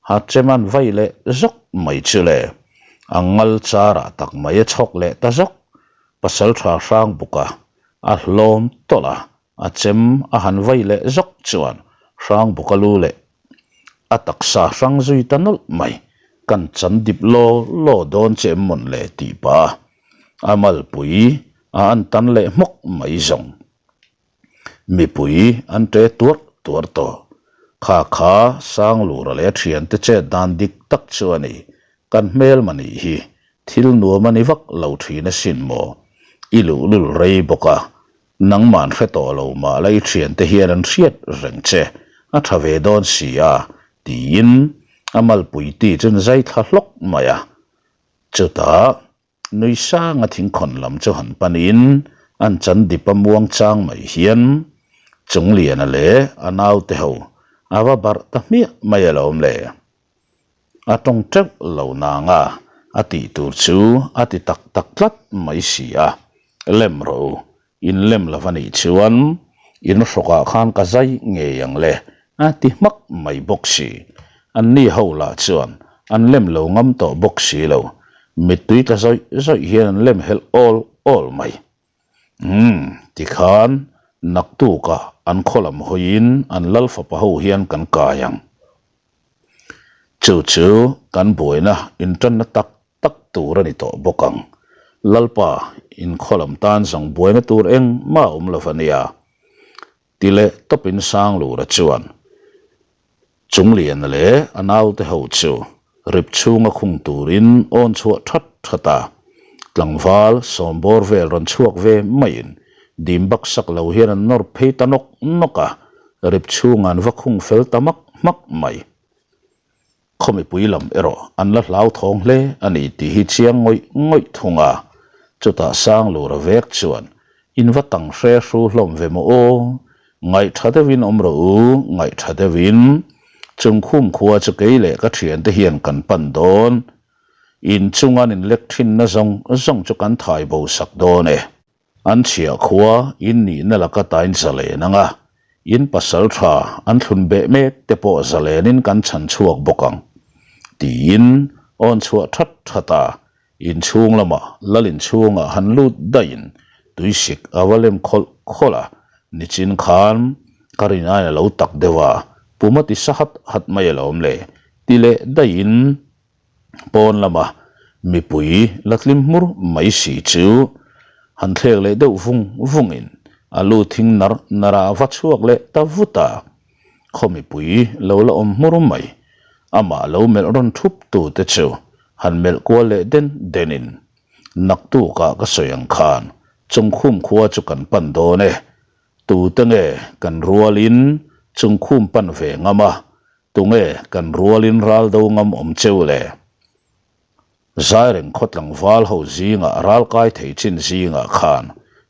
ha chem an vai leh zawk mai chu le. A ngal charah tak mai a chhawk leh ta zawk. Pasalṭha hrang bawk a, a hlawm tawlh a, A chem a han vai leh zawk chuan Hrangbuka lu leh a taksa hrang zui ta nawlh mai. Kan chan dip law law dawn che em mawn le tih pah a, a malpui a an tan leh hmawk mai zawng. Mipui an ṭe tuarh tuarh tawh. Kha kha Sanglura leh a ṭhiante chet dan dik tak chu a ni. Kan hmelma nih hi thil nuam a ni vak lo ṭhin asin maw? I luhlul rei bawk a, Nangman hre tawh lo mah la i thiante hian an hriat reng che, a tha ve dawn si a, tiin a malpui ti chuan zai thla hlawk mai a. Chutah nui sanga thingkhawn lam chu han panin an chan dip a muang chang mai hian Chungliana leh a naute ho a va barh ta hmiah mai alawm le. A tawng teuh lo nang a, a tih tur chu a ti tak tak tlat mai si a. Lem rawh u, in lem lo va nih chuan in hrawkah khan ka zai ngei ang le, a ti hmak mai bawk si. Anni ho lah chuan an lem lo ngam tawh bawk si lo, mittui tla zawih zawih hian an lem helh awl awl mai. Umm, tikhan naktukah an khaw lam hawiin an lal fapa ho hian kan kai ang. Chu chu kan buaina intanna tak tak tur a ni tawh bawk ang. Lalpa, in khaw lam tan zawng buaina tur engmah a awm lo va nia. Ti leh tawpin Sanglura chuan Chungliana leh a naute ho chu rip chhunga khung turin awn chhuah that that a, tlangval sawmbawr vel rawn chhuak ve maiin dim bak sak lo hian an nawr phei ta nawk nawk a, rip chhunga an va khung fel ta hmak hmak mai. Khaw mipui lam erawh an la hlauthawng hle a ni tih hi chiang ngawih ngawih thung a, chutah Sanglura vek chuan in va tang hre hru hlawm ve maw aw, ngaihtha deuhin awm rawh u, ngaihtha deuhin Chungkhum khua chu kei leh ka thiante hian kan pan dawn, in chunga an inlek thinna zawng zawng chu kan thai bo sak dawn e. An chhiah khua in nihna laka tain zalen anga in pasal tha an thlun beh mek te pawh zalenin kan chhan chhuak bawk ang tiin awn chhuah that that a, inchhung lamah lal inchhungah han lut daihin tuisik a va lem khawlh khawlh a, nichin khan ka rin aiin a lo tak deuh a, pum a ti sa hat hat mai alawm le ti leh daihin Pawn lama mipui la tlim hmur mai si chu han thlek leh deuh vung vungin a lu thing nar nar a va chhuak leh ta vut a. Khaw mipui lo la awm hmur mai, amah lo melh rawn thup tu te chu han melh kual leh den denin naktukah ka sawi ang khan Chungkhum khua chu kan pan dawn e, tute nge kan rualin Chungkhum pan ve ngam a, Tunge kan rualin ral do ngam awm cheu le? Zaireng khaw tlangval ho zingah ral kai thei chin zingah khan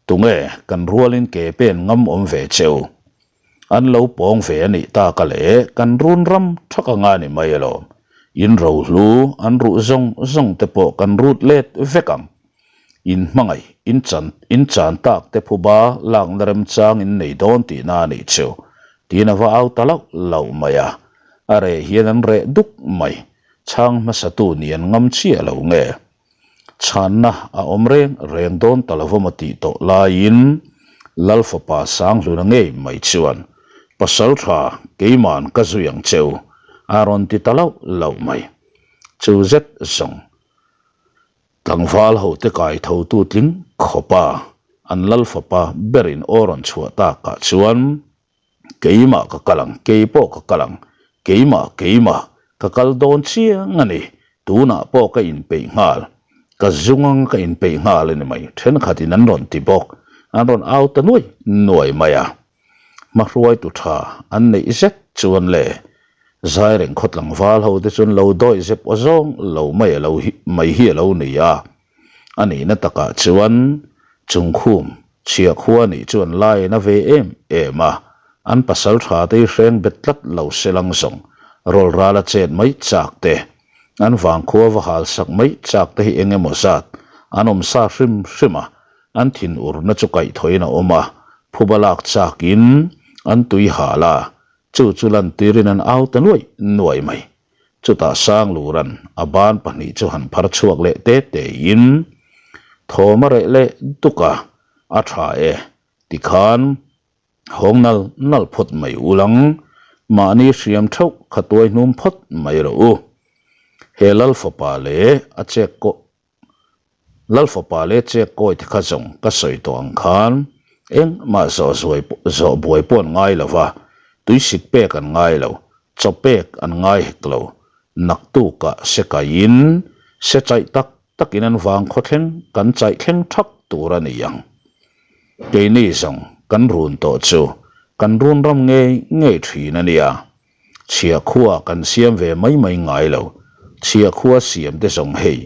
tunge kan rualin ke pen ngam awm ve cheu? An lo pawng ve a nih tak a le, kan run ram thak anga ni mai alawm. In rohlu an ruh zawng zawng te pawh kan rut let vek ang. In hmangaih, in chan, in chan tak te phuba lakna remchang in nei dawn tihna a nih chu, tiin a va au ta lauh lauh mai a. A reh hian an reh duk mai, chhang hmasatu nih an ngam chiah lo nge? Chhanna a awm reng reng dawn ta lo va maw tih tawh laiin Lal fapa Sanghluna ngei mai chuan, Pasal tha, keima'n ka zui ang cheu, a rawn ti ta lauh lauh mai. Chu zet zawng. Tlangval hote kai thotu tling khawpa an lal fapa berin aw rawn chhuah takah chuan, Keimah ka kal ang, kei pawh ka kal ang, keimah, keimah, ka kal dawn chiang a ni, tunah pawh ka inpeih nghal, ka zung ang ka inpeih nghal a ni mai, thenkhatin an rawn ti bawk, an rawn au ta nuai nuai mai a. Hmahruaitu tha an neih zet chuan le Zaireng khaw tlangval ho te chuan lo dawih zep aw zawng lo mai a lo hi mai hi a lo ni a. A nihna takah chuan. Chungkhum chhia khua nih chuan lai a na ve em em a, an pasal tha te hi hreng bet tlat lo se lang zawng rawl ral a chet mai chak te, an vangkhua va hal sak mai chak te hi eng emaw zat an awm sa hrim hrim a, an thin urna chu kaihthawhin a awm a, phuba lak chakin an tui hal a, chu chu lantirin an au ta nuai nuai mai. Chutah Sangluran a ban pahnih chu han phar chhuak leh te tein thawm a reh leh duk a, a tha e, tikhan hawng nal nal phawt mai ulang, mahni hriam theuh kha tuai hnum phawt mai rawh u. He Lal fapa leh a chek kawh Lal fapa leh chek kawi te kha zawng ka sawi tawh ang khan engmah zawh zuai zawh buai pawh an ngai lo va, tuisik pek an ngai lo, chaw pek an ngai hek lo. Naktukah se kaiin se chaih tak takin an vang khaw thleng kan chaih thleng thak tur a ni ang. Keini zawng kan run tawh chu kan run ram ngei ngei thin a nia. Chhiahkhua kan siam ve mai mai ngai lo. Chhiahkhua siam te zawng hei,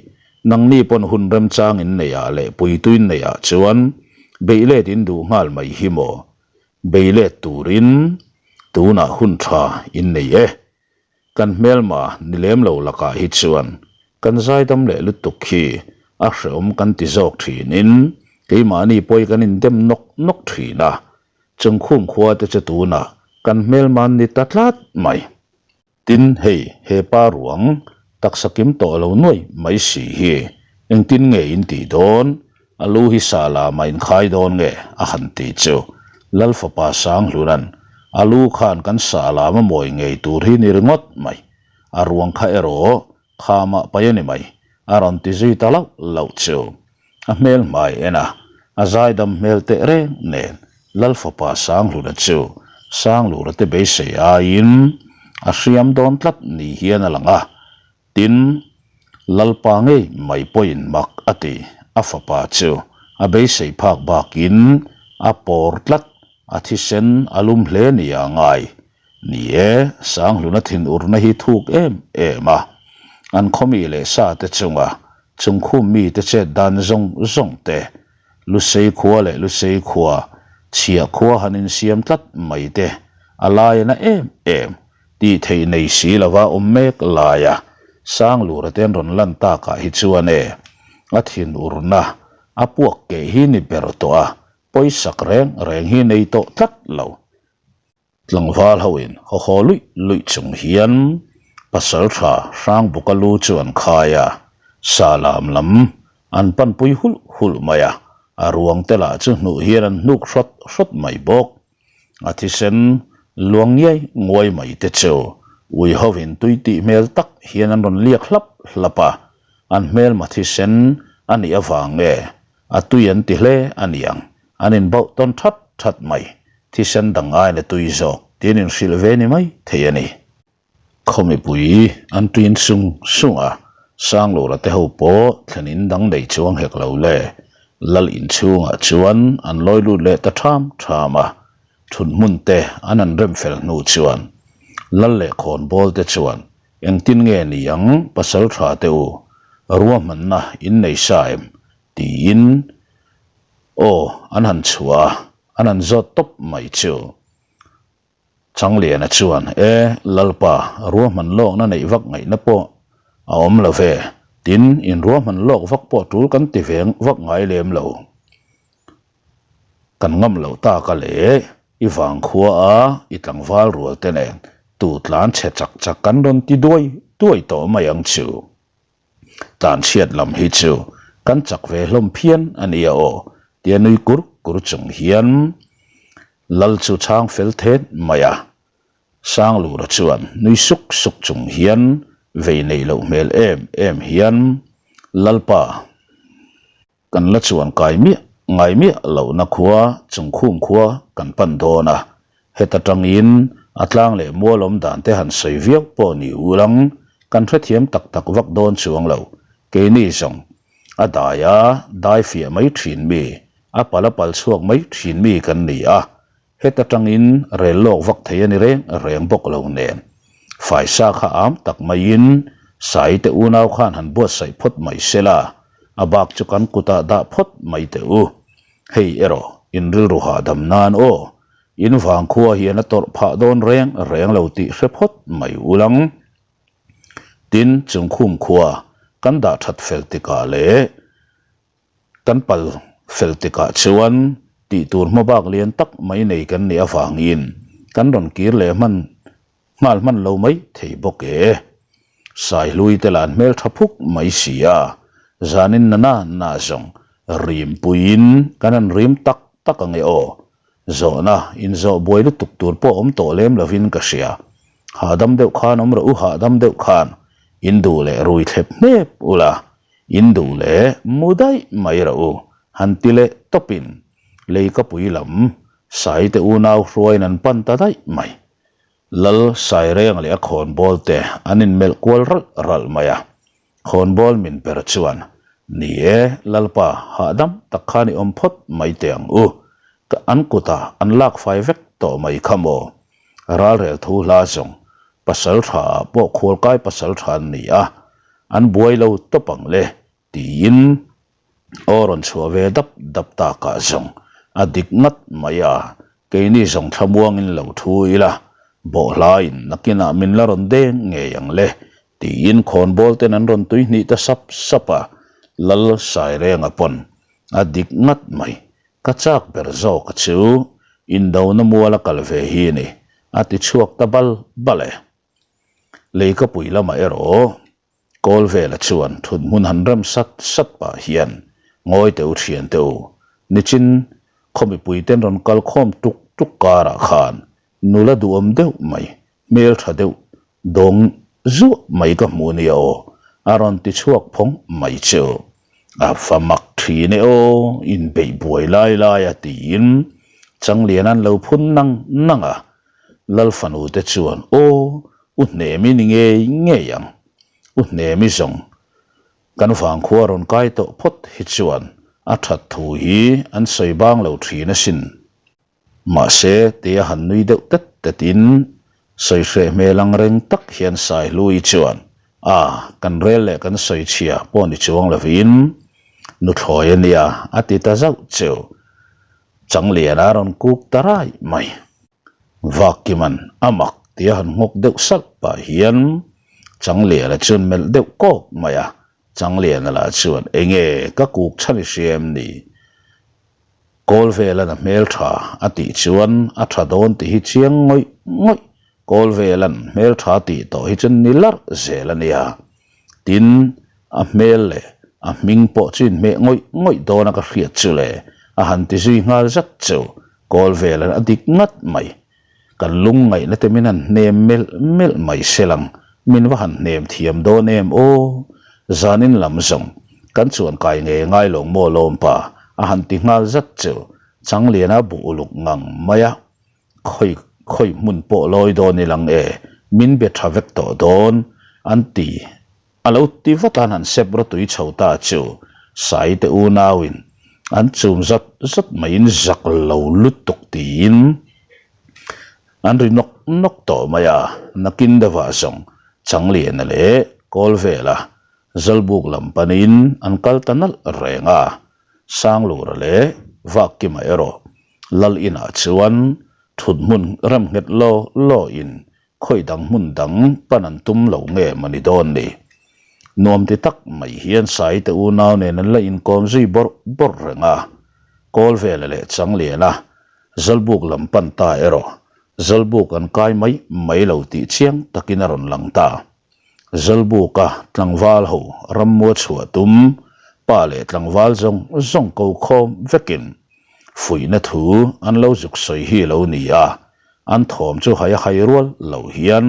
nangni pawn hun remchang in nei ah leh puituin nei ah chuan beihlet in duh nghal mai hi maw? Beihlet turin tunah hun tha in nei e. Kan hmelma ni lem lo lakah hi chuan kan zaidam leh lutuk hi a hreawm kan ti zawk thinin keimahni pawi kan indem nawk nawk thin a. Chungkhum khua te chu tunah kan hmelman ni ta tlat mai. Tin, hei he pa ruang taksa kim tawh lo nuai mai si hi engtin nge in tih dawn? A lu hi sa lam a inkhai dawn nge? a han ti chu Lal fapa Sanghluna'n a lu khan kan sa lam a mawi ngei tur hi ni ringawt mai. A ruang kha erawh khamah paih a ni mai a rawn ti zui ta lauh lauh chu. A hmel hmai en a, a zaidam hmel teh reng nen Lal fapa Sanghluna chu Sanglura te beisei aiin a hriam dawn tlat ni hian a lang a, tin, Lalpa ngei mai pawhin mak a ti, a fapa chu a beisei phak bakin a pawr tlat, a thisen a lum hle nia ngai. Ni e, Sanghluna thinurna hi thuk em em a, an khawmi leh sa te chunga Chungkhum mite chet dan zawng zawng te, Lusei khua leh Lusei khua, Chhiah khua han insiam tlat mai te, a lai a na em em, tih theih nei si lova awm mek laia Sanglura te an rawn lan takah hi chuan e, a thinurna a puak keh hi ni ber tawh a, pawisak reng reng hi nei tawh tlat lo. Tlangval hoin haw haw luih luih chung hian pasaltha Hrangbuka lu chu an khai a, sa lam lam an panpui hulh hulh mai a, a ruang te lah chu hnuh hian an hnuk hrawt hrawt mai bawk. A thisen luang ngiai nguai mai te chu ui hovin tui tih hmel tak hian an rawn liak hlap hlap a, an hmelma thisen a nih avang nge a tui an ti hle a niang. An inbauh tawn that that mai, thisen dang aiin a tui zawk tih an inhrilh ve ni mai thei a ni. Khaw mipui an tuin sung sung a, Sanglura te ho pawh thlen in dang nei chuang hek lo le, Lal inchhungah chuan an lawi lut leh ta tham tham a, thun hmun te an han rem fel hnu chuan Lal leh khawnbawl te chuan engtin nge ni ang pasal tha te u, ruahmanna in nei sa em tiin Aw, an han chhuah a, an han zawt tawp mai chu. Changliana chuan, E, Lalpa, ruahman lawkna neih vak ngaihna pawh a awm lo ve, tin, in ruahman lawk vak pawh tul kan ti ve vak ngai lem lo. Kan ngam loh tak a le, i vangkhua a, i tlangval rual te nen tu tlan chhe chak chak kan rawn ti duai duai tawh mai ang chu. Tlanchhiat lam hi chu kan chak ve hlawm phian a nia aw, tia nui kur kur chung hian Lal chu chhang fel thet mai a. Sanglura chuan nui suk suk chung hian vei neih loh hmel em em hian Lalpa, Kan la chuan kai miah ngai miah lohna khua Chungkhum khua kan pan dawn a, heta tangin a tlang leh mual awm dan te han sawi viau pawh ni ulang kan hrethiam tak tak vak dawn chuang lo, keini zawng a dai a dai fiah mai thin mi, a pal a pal chhuak mai thin mi kan ni a, Heta tangin rel lawk vak thei a ni reng reng bawk lo nen. Faisa kha am tak maiin Sai te unau khan han buatsaih phawt mai se la, a bak chu kan kutah dah phawt mai teh u. Hei erawh in rilru hahdam nan aw, in vangkhua hian a tawrh phah dawn reng reng lo tih hre phawt mai ulang. Tin, chungkhum khua kan dah that fel tikah leh kan pal fel tikah chuan tih tur hma bak lian tak mai nei kan nih avangin kan rawn kir leh hman nghal hman lo mai thei bawk e. Saihlui te lah an hmel tha phuk mai si a, zanin na na na zawng rim puiin kan han rim tak tak ang e aw. Zawhna inzawh buai lutuk tur pawh awm tawh lem lovin ka hria. Hahdam deuh khan awm rawh u, hahdam deuh khan in duh leh rui thlep hnep ula, in duh leh mu daih mai rawh u, han ti leh tawpin leikapui lam Saite unau hruaiin an pan ta daih mai. Lal Saireng leh a khawnbawl te an inmelh kual ralh ralh mai a, khawnbawl min per chuan, Ni e, Lalpa, hahdam tak khan i awm phawt mai teh ang u. Ka an kutah an lak fai vek tawh mai kha maw? Ralrel thu hla zawng, pasal tha ah pawh khualkai pasal tha an ni a, an buai lo tawp ang le, Tiin aw rawn chhuah ve dap dap takah zawng a dik ngat mai a, keini zawng thlamuangin lo thu ila, bawhhlaiin nakinah min la rawn deng ngei ang le, tiin khawnbawl ten an rawn tui hnih ta sap sap a, Lal Sairenga pawn a dik ngat mai, ka chak ber zawk a chu indona muala kal ve hi ni, a ti chhuak ta bal bal e. Leikapui lamah erawh Kawlvela chuan thut hmun han rem sat sat pah hian, Ngawi teh u thian teh u, nichin khaw mipui ten rawn kal khawm tuk tuk karah khan nula duhawm deuh mai, hmel tha deuh dawng zuah mai ka hmu nia aw, a rawn ti chhuak phawng mai chu. A fa mak thin e aw, inbeih buai lai lai a tiin Changlian an lo phun nang nang a, Lal fanu te chuan aw, U Hnemi ni ngei ngei ang. U Hnemi zawng kan vangkhua rawn kai tawh phawt hi chuan a that thu hi an sawi bang lo thin asin. Mahse, tia han nui deuh tet tetin sawi hreh hmel ang reng tak hian Saihlui chuan, A, kan rel leh kan sawi chhia pawh ni chuang lovin nuthlawi a nia, a ti ta zauh cheu. Changliana a rawn kuk ta rai mai. Vakkiman a mak tia han nghawk deuh salh pah hian Changliana chuan melh deuh kawk mai a, Changliana lah chuan enge ka kuk chhan i hria em ni? Kawl velan a hmeltha a tih chuan a tha dawn tih hi chiang ngawih ngawih, kawl velan hmeltha tih tawh hi chu ni larh zel a nia. Tin, a hmel leh a hming pawh chu inhmeh ngawih ngawih dawn a ka hriat chu le, a han ti zui nghal zat chu kawl velan a dik ngat mai. Kan lung ngaihna te min han hnem melh melh mai sel ang, min va han hnem thiam dawn em aw? Zanin lam zawng kan chuan kai ngei ngai lo maw lawmpa a han ti nghal zat chu Changliana bu uluk ngang mai a. Khawi khawi hmun pawh lawi dawn i lang e, min be tha vek tawh dawn, an ti. A lo ti vat a, an han sep rawtui chho ta chu Saite unauin an chum zat zat maiin zak lo lutuk tiin an ri nawk nawk tawh mai a, nakin deuhah zawng Changliana leh Kawlvela Zawlbuk lam panin an kal ta nalh reng a, Sanglura leh Vakkima erawh Lal inah chuan thut hmun rem nghet law law in khawi dang hmun dang pan an tum lo nge maw ni dawn ni. Nuam ti tak mai hian Saite unau nen an la inkawm zui bawrh bawrh reng a, Kawlvela leh Changliana Zawlbuk lam pan ta erawh Zawlbuk an kai mai mai lo tih chiang takin a rawn lang ta. Zawlbuka tlangval ho rammua chhuah tum pa leh tlangval zawng zawng ko khawm vekin fuihna thu an lo zuk sawi hi lo ni a, an thawm chu hai a hai rual lo hian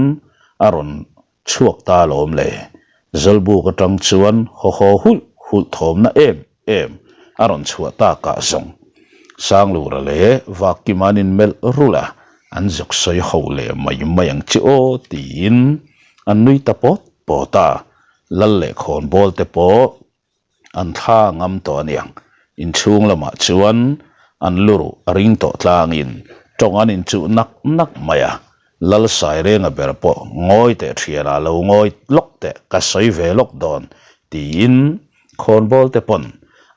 a rawn chhuak ta alawm le. Zawlbuk atang chuan haw haw hulh hulh thawmna em em a rawn chhuah takah zawng Sanglura leh Vakkima an inmelh rulh a, an zuk sawi ho leh mai mai ang chi aw tiin an nui ta pawt pawt a, Lal leh khawnbawl te pawh an thla ngam tawh aniang. Inchhung lamah chuan an lu ruh a ring tawh tlangin tawng an inchuh nak nak mai a, Lal Sairenga ber pawh ngawi teh thianah lo ngawi lawk teh ka sawi ve lawk dawn tiin khawnbawl te pawn.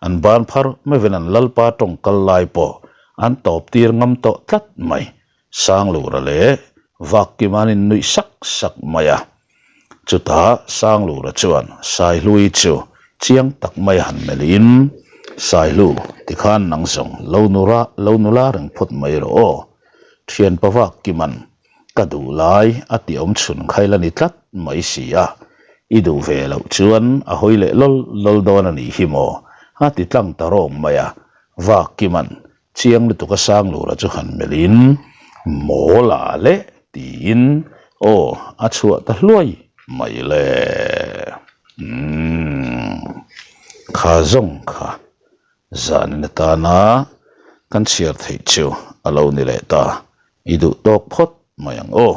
An ban phar meuhin an lalpa tawng kal lai pawh an tawp tir ngam tawh tlat mai. Sanglura leh Vakkim an innuih sak sak mai a. Chutah Sanglura chuan Saihlui chu chiang tak mai a han melhin, Saihlu, tikhan nang zawng lo nura lo nula reng phawt mai rawh aw. Thianpa Vakkiman ka duh lai a ti awm chhun kha ila ni tlat mai si a, i duh ve loh chuan a hawi leh lawl lawl dawn a nih hi maw? a ti tlang ta rawng mai a, Vakkiman Chiang lutuk a sang lura chu han melhin mawl ah leh tiin aw a chhuah ta hluai mai le. Umm kha zawng kha zanin atana kan chhiar theih chu a lo ni leh ta, i duh tawk phawt mai ang aw.